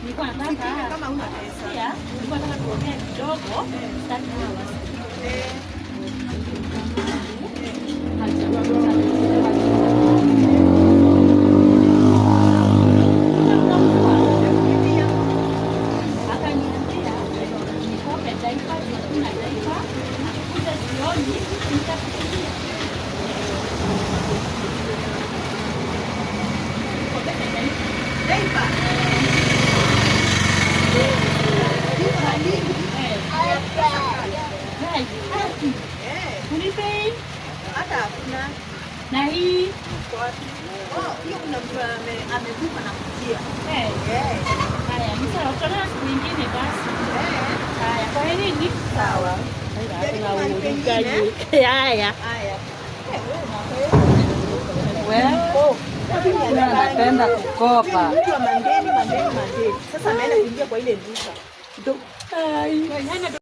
Nilikuwa nataka Kama huna pesa. Pia nilikuwa nataka tuongee kidogo. Sitaki wewe wasikie. Akaniambia nikope diaper, hakuna diaper, akikuja jioni nitakutumia. Nikopeshe diaper. Diaper. Iko na mingi. Guys, haki. Unipei Hata hakuna. Na hii Iko wapi? Oh, hiyo kuna mtu amekufa na kujia. Haya, ni sawa, tutaonana siku nyingine basi. Haya, kwa herini. Sawa. Jaribu mahali pengine. Haya. Haya. Wewe anapenda kukopa. Mtu wa mandeni, mandeni, mandeni. Sasa ameenda kuingia kwa ile duka. Ai.